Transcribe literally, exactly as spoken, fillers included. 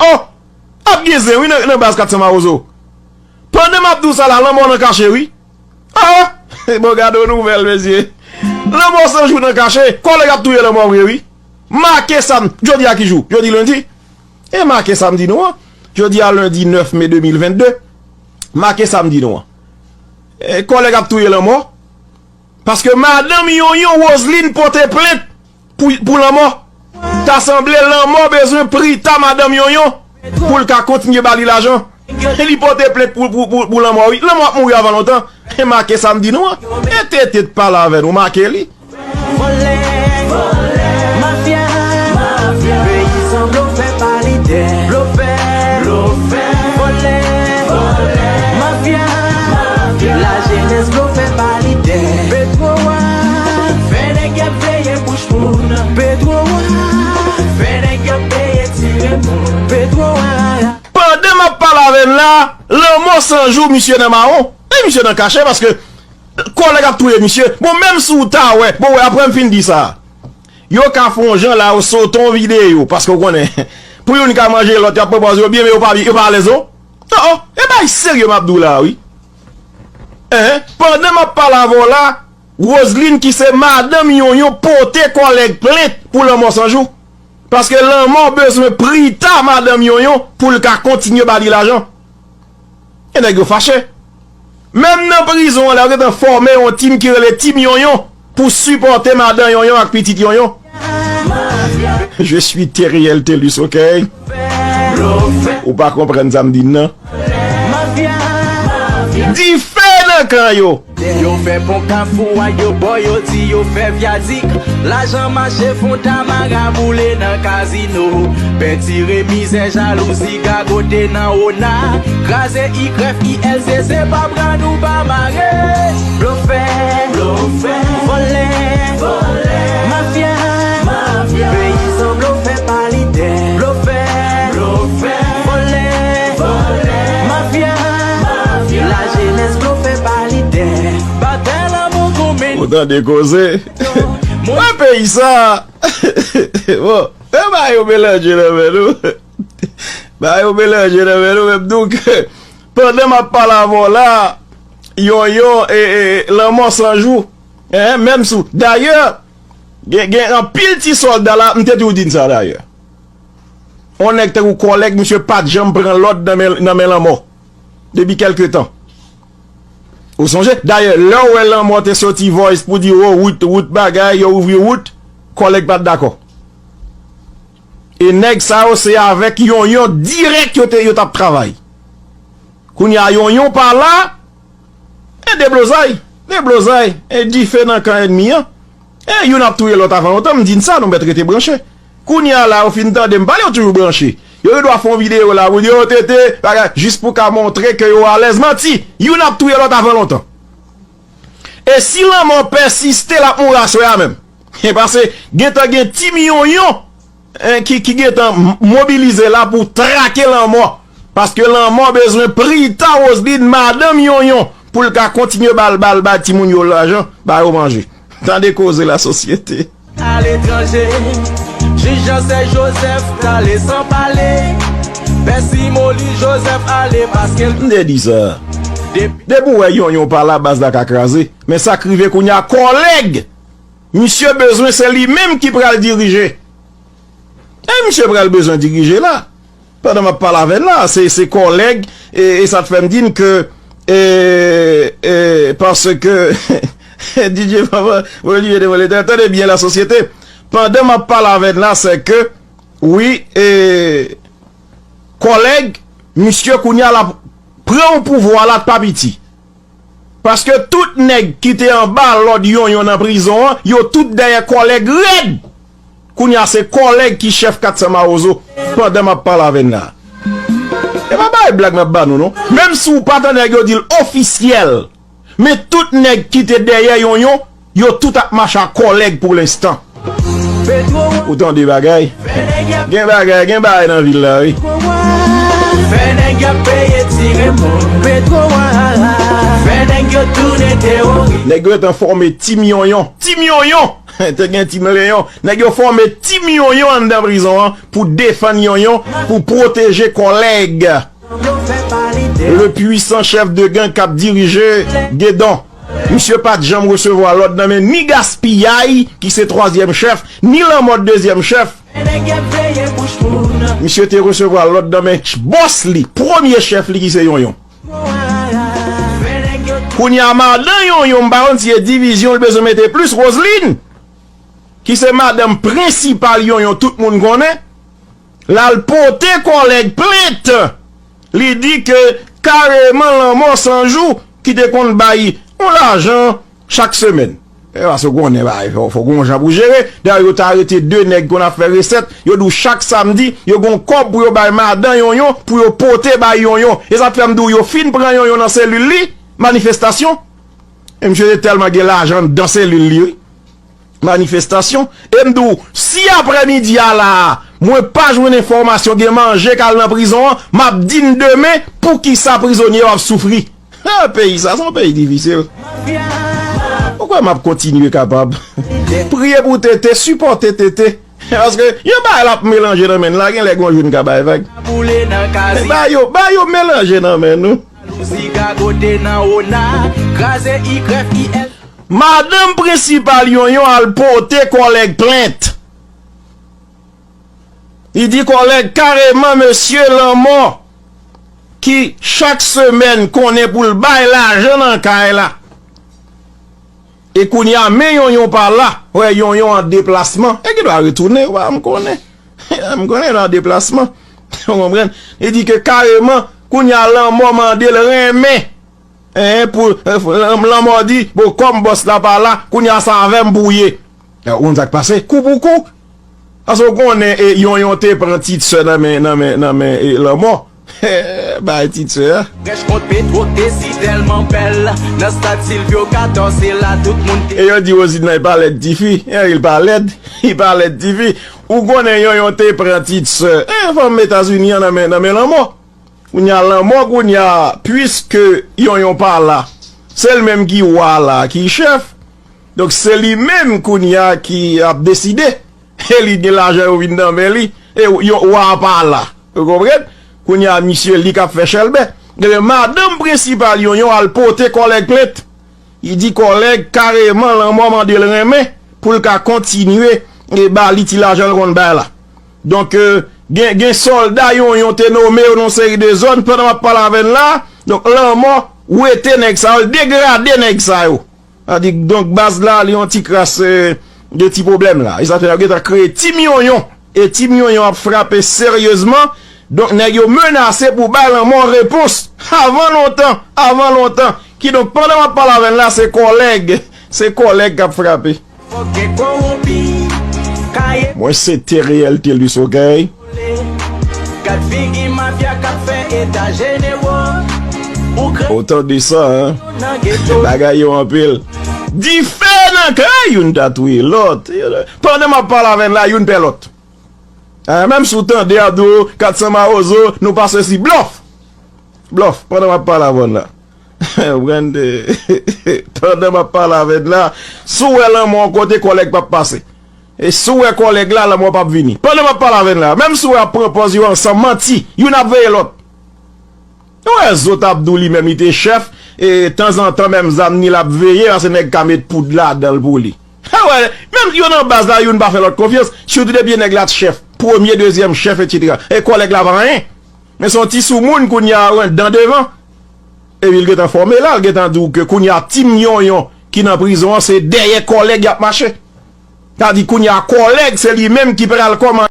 Oh! Ap gen zen, wi, nan, nan baz kat san Mawozo. Pandan m ap di w sa la, lanmò nan kache, wi. Ah! Bon, gade yon nouvèl, mesye. Lanmò san jou nan kache. Kòlèg ap touye lanmò vre, wi. Make sa m, jodi a ki jou? Jodi lendi? E make sa m di nou an. Jodi a lendi nèf me de mil vennde. Make sa m di nou an. E, kòlèg ap touye lanmò. Paske madanm Yonyon Roseline pote plent pou, pou lanmò. Ta sanble lanmò bezwen prita madanm Yonyon pou l ka kontinye ba li lajan. Li pote plent pou, pou, pou, pou lanmò, wi. Lanmò ap mouri avan lontan. E make sa m di nou an. E tete t pale avè nou, make li. Vòlè, vòlè, mafya, mafya, peyizan blofè pa lidè. Blofè, blofè, vòlè, vòlè, mafya, mafya, lajenès blofè pa lidè. Petwo a fè nèg y ap veye bouch moun. Petwo a fè nèg y ap veye tire moun. Petwo a. Pandan m ap pale avè n la, lanmò san jou, misye nan mawon. E misye nan kache paske kòlèg ap touye misye. Bon, menm si w ta wè, bon, wè, apre m fin di sa, yo ka fè yon jan la, yo sote yon videyo, paske w konnen, pou youn ka manje lòt, y ap pran pòz yo byen, men yo pa, yo pa alèz, non. Oh, oh, e bay serye m ap di w la, wi. Hein? Pandan m ap pale avè w la, Roseline, ki se madanm Yonyon, pote kòlèg plent pou lanmò san jou. Paske lanmò bezwen prita madanm Yonyon pou l ka kontinye ba li lajan. E nèg yo fache. Menm nan prizon an, la yo gentan fòme yon tim ki rele Tim Yonyon pou sipòte madan Yonyon ak pitit Yonyon. Je suis Teriel Telus, ok? Ou pa konprann sa m di n nan. Dife nan kan yo. Yo fè pon Kafou a, yo bò, yo di yo fè vyadik. Lajan mache, fon tamara boule nan kazino. Pentire mizè, jalouzi, gagote nan ona. Kraze ikrèf, ilzeze, pa pran nou pa mare. Blofè, blofè, vòlè, vòlè, mafya, mafya, peyizan blofè pa lidè. Blofè, blofè, vòlè, vòlè, mafya, mafya, lajenès blofè pa lidè. Batay lanmou goumen. Ou tande koze? Wè peyi sa. Bon, e ba yo melanje nan men nou. Ba yo melanje nan men nou, menm nou ke pandan m ap pale avè w la, Yonyon, e, e, lanmò san jou. Hein, menm sou. Dayè, gen, gen anpil ti sòlda la, m te toujou di n sa dayè. On nèg tankou kòlèg, misye pa t janm pran lòd nan men, nan men lanmò. Depi kèlke tan. Ou sonje? Dayè, lè w wè lanmò te soti voice pou di, oh, wout, wout bagay, yo ouvri wout, kòlèg pa t dakò. E nèg sa yo, se avèk Yonyon dirèk yo te, yo t ap travay. Kounye a, Yonyon pa la, e deblozay, deblozay, e dife nan kan ènmi an. E youn ap touye lòt avan lontan, m di n sa, nou mèt rete branche. Kounye a la, yo fin tande m pale, yo toujou branche. Yo gen dwa fè yon videyo la, pou di, yo tete, bagay, jis pou ka montre ke yo alèz. Manti, youn ap touye lòt avan lontan. E si lanmò pèsiste, l ap mouri aswè a menm. Paske gentan gen Tim Yonyon, en, ki, ki gentan m-, mobilize la pou trake lanmò. Paske lanmò bezwen prita Roseline, madanm Yonyon, pou l ka kontinye ba l, ba l, ba timoun yo lajan, ba yo manje. Tande koze lasosyete. Aletranje, jij Janse Joseph t ale san pale. Pè Simoli Joseph ale paske l. M te di sa. Depi depi w wè Yonyon pa la, baz la ka kraze. Men sa k rive kounye a, kòlèg misye bezwen, se li menm ki pral dirije. E misye pral bezwen dirije la. Pandan m ap pale avè n la, se, se kòlèg, e, e sa t fè m di n ke, e, e, paske, D J Papa, Olivier Demoletan, tande byen lasosyete. Pandan m ap pale avè n la, se ke, wi, e, kòlèg, misye kounye a l ap pran yon pouvwa la, t pa piti. Paske tout nèg ki te anba lòd Yonyon nan prizon an, yo tout dèyè kòlèg rèd. Kounye a se kòlèg ki chèf kat san Mawozo pandan m ap pale avè n la. E pa bay blag m ap ba nou non. Menm si w pa tande nèg yo di l ofisyèl, men tout nèg ki te dèyè Yonyon, yo tout ap mache ak kòlèg pou lenstan. Ou tande bagay? Gen bagay, gen bagay nan vil la, wi. Fè nèg y ap peye tire moun. Petwo a. Fè nèg yo tounen teworis. Nèg yo gentan fòme Tim Yonyon. Tim Yonyon! Te gen Team Leyon. Nèg yo fòme Team Yonyon anndan prizon an pou defann Yonyon, pou pwoteje kòlèg. Le puissant chef de gang k ap dirije Gedon. Misye pa t janm resevwa lòd nan men ni Gaspiyay, ki se twazyèm chèf, ni Lanmò dezyèm chèf. Misye te resevwa lòd nan men ch-, bòs li, premye chèf li ki se Yonyon. Kounye a, madan Yonyon, m pa konn si e divizyon l bezwen mete plis, Roseline, ki se madanm prensipal Yonyon, tout moun konnen, l al pote kòlèg plent. Li di ke kareman Lanmò Sanjou ki te konn bay yon lajan chak semèn. E paske w konnen bagay, fò, fò gen yon jan pou jere. Dayè, yo t arete de nèg konn ap fè resèt. Yo di w chak samdi, yo gen yon kòb pou yo bay madan Yonyon, pou yo pote bay Yonyon. E sa k fè m di w, yo fin pran Yonyon nan selil li, manifestasyon. E misye te tèlman gen lajan anndan selil li, wi. Manifestasyon. E m di w, si aprèmidi a la a, mwen pa jwenn enfòmasyon gen manje k al nan prizon an, m ap di n demen poukisa prizonye yo ap soufri. Ha, peyi sa, se yon peyi difisil. Ou kwè m ap kontinye kapab? Priye pou Tete, sipòte Tete. Paske yon bagay l ap melanje nan men l la, gen lè gon jou n ka bay vag. Ba yo, ba yo melanje nan men nou. Madanm prensipal Yonyon al pote kòlèg plent. Li di kòlèg kareman mesye Lanmò ki chak semèn konnen pou l bay lajan nan kay la. E kounye a, men Yonyon pa la. Wè, Yonyon an deplasman. E ki dwa retounen, wè, m konnen. M konnen l an deplasman. Ou konprann? Li di ke kareman, kounye a Lanmò mande l renmen. Hein, pou, eh, Lanmò di, bon, kòm bòs la pa la, kounye a se avè m pou w ye. Ou konn sa k pase? Kou pou kou. Paske w konnen, e, Yonyon te pran tit sè nan men, nan men, nan men, e, Lanmò. Bay tit sè a. Rèch kont Petwo k te si tèlman bèl. Nan stad Silvyo katòz, se la tout moun te. E yo di Roseline nan, li pa lèd tifi. E, li pa lèd. Li pa lèd tifi. Ou konnen Yonyon te pran tit sè. E, fanm Etazini an nan men, nan men Lanmò. Kounye a Lanmò, kounye a, piske Yonyon pa la, se l menm ki wa la, ki chèf. Donk, se li menm kounye a ki ap deside. E li gen lajan yo vin nan men li. E yo, wa a pa la. Ou konprann? Kounye a, misye, li k ap fè chèlbè. Ebyen, madanm prensipal Yonyon al pote kòlèg plent. Li di kòlèg kareman Lanmò mande l renmen pou l ka kontinye e ba li ti lajan l konn bay la. Donk, euh, gen, gen sòlda Yonyon te nome yo nan yon seri de zòn pandan m ap pale avè n la. Donk, Lanmò wete nèg sa yo, l degrade nèg sa yo. Sa di, donk, baz la, li yon ti kras, euh, de ti pwoblèm la. E sa fè yo gentan kreye Team Yonyon. E Team Yonyon ap frape seryezman. Donk, nèg yo menase pou bay Lanmò repons. Avan lontan, avan lontan. Kidonk, pandan m ap pale avè n la, se kòlèg, se kòlèg k ap frape. Mwen se Theriel Thelus, oke? Gad figi mafya k ap fè eta jenewo. Ou kre- Otan de sa, hein? Nan geto. Bagay yo anpil. Dife nan kay, youn ta touye lòt. Pandan m ap pale avè n la, youn pè lòt. Ah, menm si w tande y ap di w, kat san mawozo, nou pa sesi. Blòf! Blòf, pandan m ap pale avè n la. Ou konprann? Pandan m ap pale avè n la, si w wè Lanmò yon kote, kòlèg p ap pase. E si w wè kòlèg la, Lanmò p ap vini. Pandan m ap pale avè n la, menm si w wè y ap pran pòz yo ansanm, manti, youn ap veye lòt. Ou wè Zo t ap di w li menm li te chèf, e tanzantan menm zam ni l ap veye, paske nèg ka met poud ladan l pou li. Ou wè, menm yo nan baz la, youn pa fè lòt konfyans, sitou depi nèg la t chèf, premye, dezyèm chèf, etsetera. E kòlèg la pa anyen. Men se yon ti soumoun kounye a, w wè, dan devan. Epi l gentan fòme la, l gentan di w ke kounye a Team Yonyon ki nan prizon an, se dèyè kòlèg y ap mache. Sa di kounye a kòlèg, se li menm ki pral kòmande.